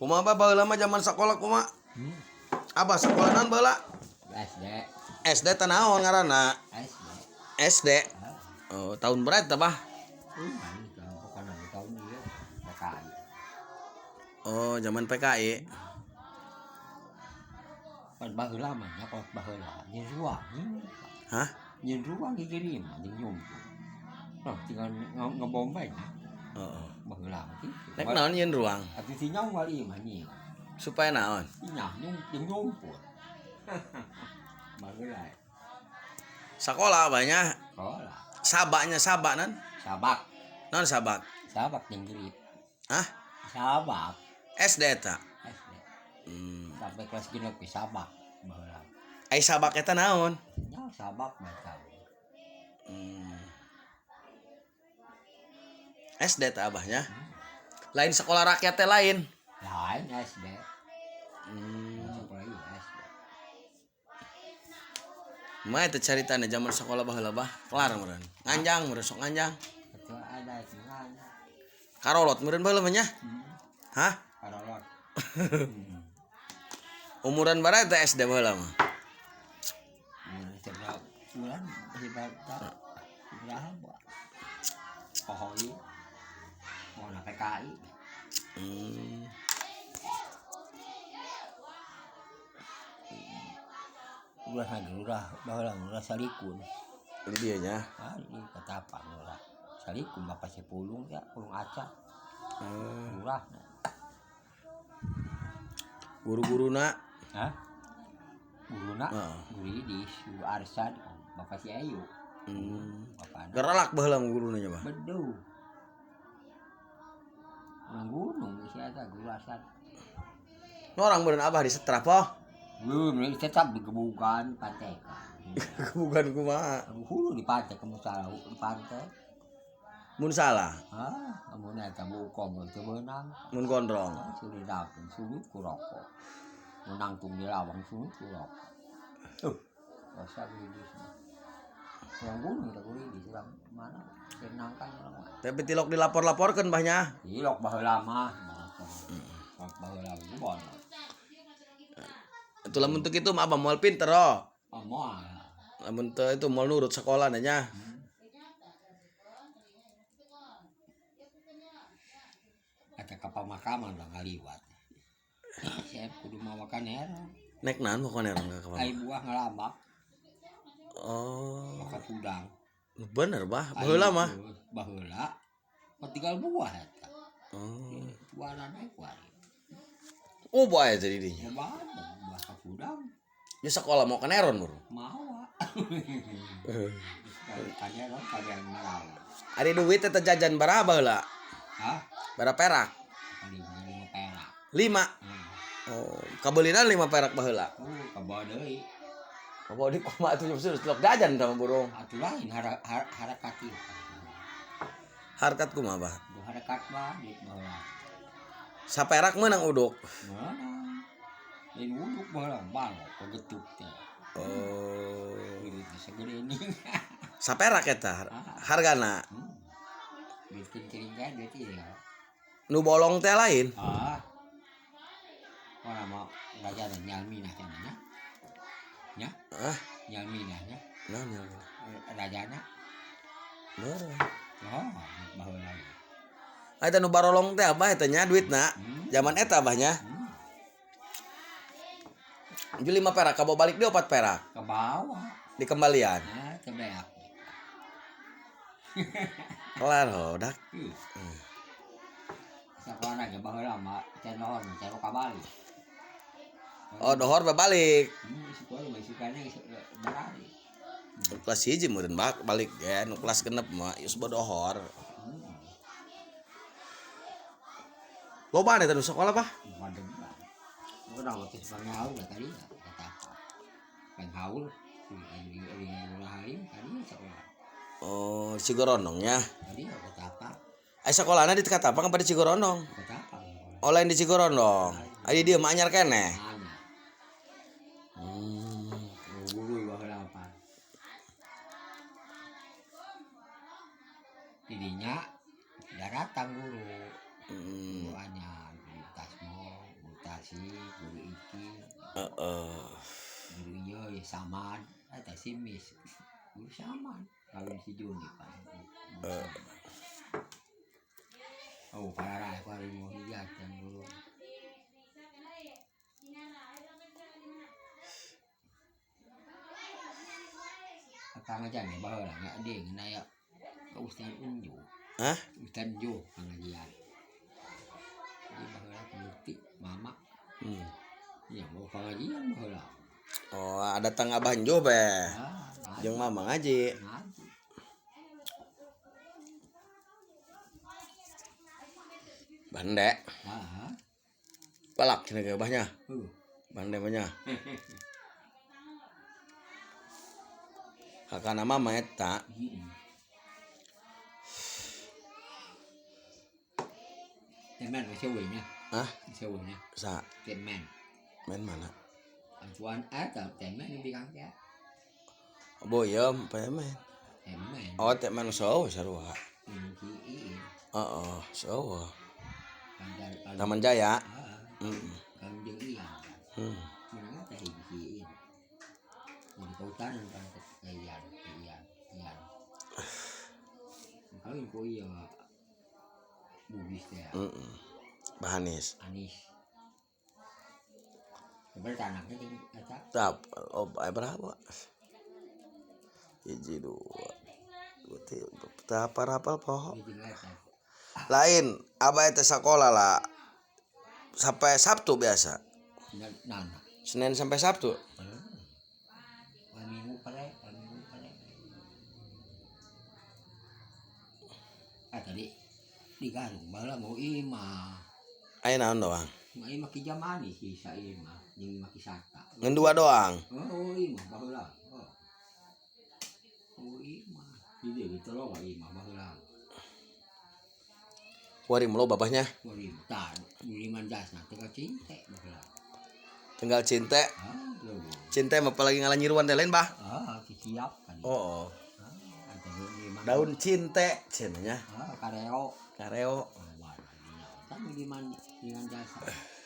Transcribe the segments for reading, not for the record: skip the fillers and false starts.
Kumaha bah baheula mah zaman sekolah kumaha? Abah sekolah naon baheula? SD. SD teh naon ngaranna? SD. SD. Oh, tahun berapa tah, Bah? Pokoknya di tahun ieu PKI. Oh, zaman PKI. Pan baheula mah nya kolot baheula nyeun ruang. Hah? Nyeun ruang dikirim jeung nyumput. Nah, tinggal ngebom bae nya. Heeh. Baheula mah kitu. Nek naon nyeun ruang? Atuh si nyong ieu mah nyieun. Supaya naon? Nyah nyung jeung nyumput. Baheula. Sekolah banyak. Sekolah. Sabaknya sabak nan? Sabak. Naon sabak? Sabak jeung grip. Hah? Sabak. SD eta. SD. Sampai kelas genep ge sabak baheula. Ai sabak eta naon? Nya sabak mah tahu. SD teh abahnya. Lain sekolah rakyat teh lain. Lain SD. Sekolah ieu SD. Mah eta caritana zaman sekolah baheula bah, kelar meureun. Nganjang meureun sok nganjang. Ketua ada nganjang. Karolot meureun baheula mah nya. Hah? Karolot. Umuran baraha teh SD baheula mah? Umuran seberapa bulan seberapa berapa? Pohoi. Mau na PKI. Ulah lagi ulah baheula ulah salikun. Di dieu nya. Ah, di Ketapang ulah. Salikun bapak si pulung ya, pulung aca. Ulah. Guru-guruna? Hah? Guruna? Heeh. Guru Idis, guru Arsad, bapak si Ayu. Bapana. Gerelak baheula mah guruna nya, Bah. Bedu. Orang gunung si eta guru Arsad. Nu orang meureun abah disetrap oh. Belum, tetap digebukan pantekan. Gebukan kumaha? Hulu di pantai kamu salah di pantai. Mun salah, Ah, kamu eta bukom teu meunang. mun gondrong. Sulit dapun sulit ku rokok. Menang tung di lawang sulit ku rokok. Rasa gini. Orang gunung tak guru di orang mana? Senangkan orang mah. Tapi tilok dilapor-laporkeun bahnya. Tilok baheula mah. Baheula mah bono. Itu lamun teu kitu mah abah moal pinter oh. Oh, moal. Lamun teu itu moal nurut sekolah nya. Kata ka pamakaman lah ngaliwat. Saya kudu mawakan heran. Nek naon pokona orang ka Ai buah ngelambak. Oh. Maka udang. Bener bah, baheula mah. Baheula. Mah tinggal buah eta. Oh. Buah naik kuari. Oh, buah eta di dinya. Buah buah kapudang. Ya sekolah mau keneron bro. Mawa. Kaneron kalian ngarawa. Ari duit eta jajan berapa baheula? Hah? Berapa perak? 5 perak. 5. Oh, kabeulinan 5 perak baheula. Oh, kabawa deui. Kabawa deui kumaha atuh geus tilok jajan tah burung. Atuh lain harakat ieu. Harkat kumaha bah? Harakat mah duit baheula. Saperak meunang uduk. Meunang. Lain uduk baheula balok kagetuk teh. Oh. Duit segede ini. Saperak eta hargana. Duit kering kan duit ieu. Nu bolong teh lain. Ah. Mana mau raja dan nyalminah cenah nya. Nya? Ah. Nyalminah nya. Naon nyalminah? Rajana. Bener. Oh, baheula. Eta nu barolong teh abah eta nya duitna. Zaman eta abah nya. Ju 5 perak kabawa balik deui 4 perak. Ke bawah. Di kembalian. Nah, teu beak. Kelar hodak. Sakola ge baheula mah can lohor mah can kabalik. Oh, dohor balik. Sekolah mah sukana geus baralik. Kelas 1 meureun balik ge, nu kelas 6 mah geus bodohor. Loba eta nu sekolah, Pak? Madem. Urang teh panghaul tadi kata. Panghaul di Halim tadi sekolah. Oh, Cigorondong nya. Tadi Ketapang. Ai sekolahna di Ketapang apa di Cigorondong? Ketapang. Oh, lain di Cigorondong. Ai dieu mah anyar keneh. Anyar. Guru baheula apa? Didinya daratang guru. Guru anyar, guru Tasmo, Asih, guru iki. Heeh. Guru ieu ya Samad, eta si Mis. Guru Samad, kawin si Juni pan. Oh, parah kuari mau hijatan guru. Kang aja nih baheula nya deui ngeunah ya ka Ustaz Unju. Hah? Ustaz Jo pengajian. Jadi baheula mukti mama. Ya mau pengajian baheula. Oh, ada tang Abah Jo be. Ah, Jeung mama ngaji. ngaji. Bande. Ah. Balak cenah ge abahnya. Heuh. Bande mah nya. Kakana mama eta. Heeh. Temen we seueuh nya. Hah? Seueuh nya. Sa? Temen. Men mana? Antuan eta temen di kang ya. Boyem pemen. Temen. Oh, temen seueuh sarua. Ki ieu. Heeh, seueuh. Kantar Taman Jaya. Heeh. Heeh. Kan jeung ieu. Hmm. Menang teh hiji ieu. Di kehutanan kan ian, ian, ian. Kawin ku ieu Bugis teh. Heeh. Bahanis. Anis. Sebenarnya anaknya jeung eta. Tap, oh, berapa? Hiji dua. Dua tilu, teu rapal poho. Jeung eta. Lain, abah teh sakola lah. Sampai Sabtu biasa. Nana. Senin sampai Sabtu. Heeh. Minggu pare, minggu pare. Ah tadi di Garung baheula mau imah. Aya naon doang? Mau imah ki jamani si sa imah jeung imah ki Sata. Ngan dua doang. Oh, imah baheula. Oh. Oh imah. Di dieu gitu loba imah baheula. Kuari mulu babahnya. Kuari tah liman jasna teh ka cinte baheula. Tinggal cinte. Ah, leuweung. Cinte mah apalagi ngalanyiruan teh lain bah. Ah, siap kan. Oh, oh. Ah, atuh liman. Daun cinte cenah nya. Ah, kareo. Kareo. Oh, kan liman liman jasa.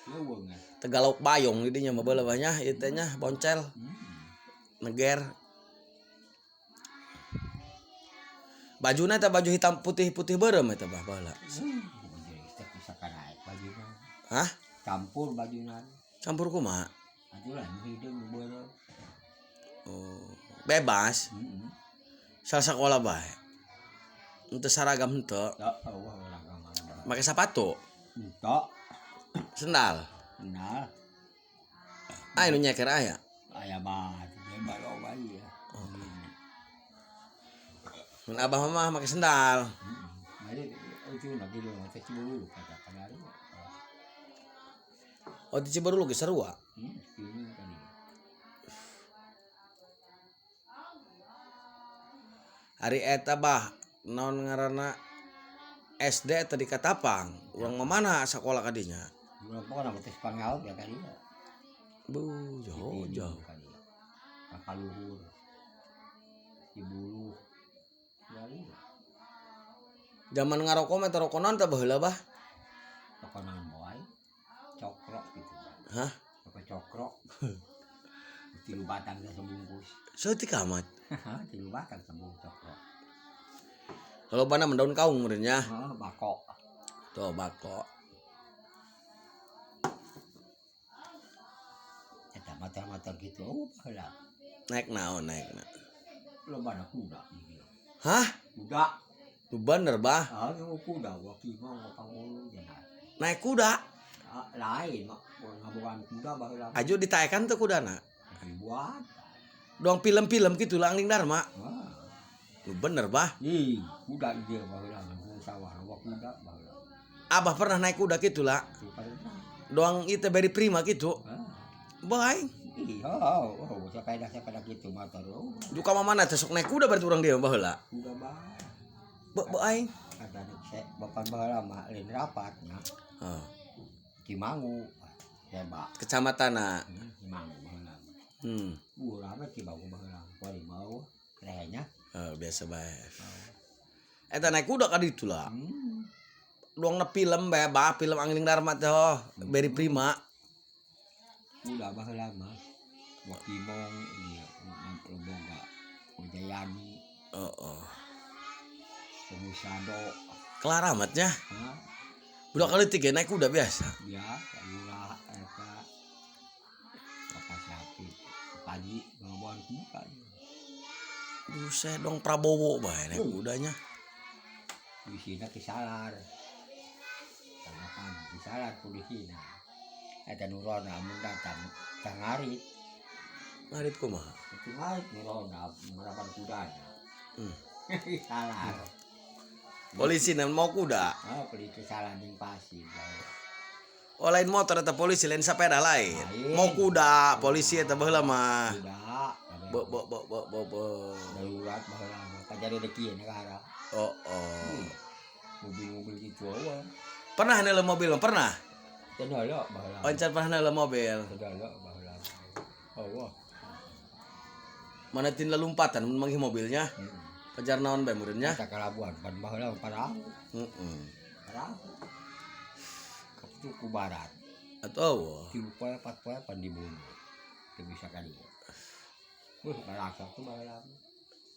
Leuweung ya. Tegalok bayong di dinya mah baheula bah nya ieu teh nya boncel. Neger. Bajuna eta baju hitam putih-putih beureum eta bah baheula. Hah? Campur bajuna. Campur kumaha? Atuh lah hideung beureum. Oh, bebas. Heeh. Salah sakola bae. Henteu saragam henteu. Da eueuh olahraga mah. Make sepatu, Henteu. sendal. Sendal. Aya nu nyeker aya. Aya mah bebas loba ieu. Mun abah mah make sendal. Heeh. Jadi ujung lagi lu teh Cibulu kata kanari. Oh, di Ciberulu geus sarua. Ini kan. Hari eta bah naon ngaranna SD eta di Katapang. Urang mah mana sakola ka dinya? Urang pokona mah teh pangaut ya ka dinya. Bu, jauh jauh. Ka luhur. Cibulu. Jauh. Zaman ngarokok mah teh rokok naon teh baheula bah? Rokok naon wae? Cokrok gitu. Hah? Rokok cokrok. 3 batang teh sebungkus. Saeutik amat. 3 batang sebungkus cokrok. Kalau bana mendaun kaung meureun nya. Heeh, bako. Tuh bako. Eta motor-motor gitu, oh baheula. Naik naon naikna? Loba na kuda gitu. Hah? Kuda. Lu bener bah. Ah, kuda waki mah ngapangulu cenah. Naik kuda. Ah, lain mah ngabogaan kuda baheula. Aju ditaekan teu kudana? Dibuat. Doang film-film gitu lah Angling Dharma. Ah. Lu bener bah. Ih, kuda ieu baheula ngan sawah loba kuda baheula. Abah pernah naik kuda gitu lah. Doang itu beri prima gitu. Ah. Baik. Ih, oh, oh, sepeda-sepeda gitu motor. Oh. Duka mana teh sok naik kuda berarti urang dia baheula. Kuda bah. Be, be aing. Kata se bapak baheula mah lain rapatnya. Heeh. Cimangu. Hebat. Kecamatanna. Cimangu baheula. Urang mah Cimangu baheula. Kuari bau rehnya. Oh, biasa bae. Eta naik kuda ka ditu lah. Doangna film bae bah, film Angling Dharma teh oh, beri prima. Kuda baheula mah. Wakimong ieu boga Wijayani. Heeh. Pengusaha. Kelar amatnya. Hah? Budak leutik ge naik kuda biasa. Ya, ulah eta. Bapak sapi. Pagi ngomong kuda. Buset dong, Prabowo bae naik kudanya. Di sini kisalar. Tanggapan kisalar polisina. Eta nu ronda mun datang tang ngarit. Ngarit kumaha? Itu ngarit nu ronda merapan kudanya. Kisalar. Polisi nan mau kuda. Oh, beli kisalar jeung pasir. Oh, lain motor eta polisi, lain sepeda lain. Lain. Mau kuda polisi eta baheula mah. Kuda. Bo bo bo bo bo bo. Darurat baheula mah kajadi deui kieu negara. Oh. Mobil-mobil gitu eueuh. Pernah neuleuh mobil mah? Pernah? Teu nolo baheula. Oncan pernah neuleuh mobil. Teu nolo baheula. Oh, wah. Mana tin lelumpatan mun manggih mobilnya? Heeh. Pajar naon bae meureun nya? Eta kalabuan pan baheula parahu. Heeh. Parahu. Ka ku barat. Atuh eueuh. 3 poe 4 poe pan dibunuh. Teu bisa ka dieu. Wah, balakak tuh baheula.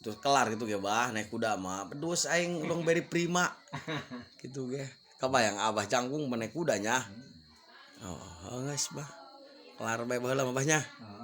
Terus kelar gitu ge bah naik kuda mah. Pedus aing urang beri prima. Gitu ge. Kabayang abah jangkung mah naik kudanya. Oh, geus bah. Kelar bae baheula mah bahnya. Heeh.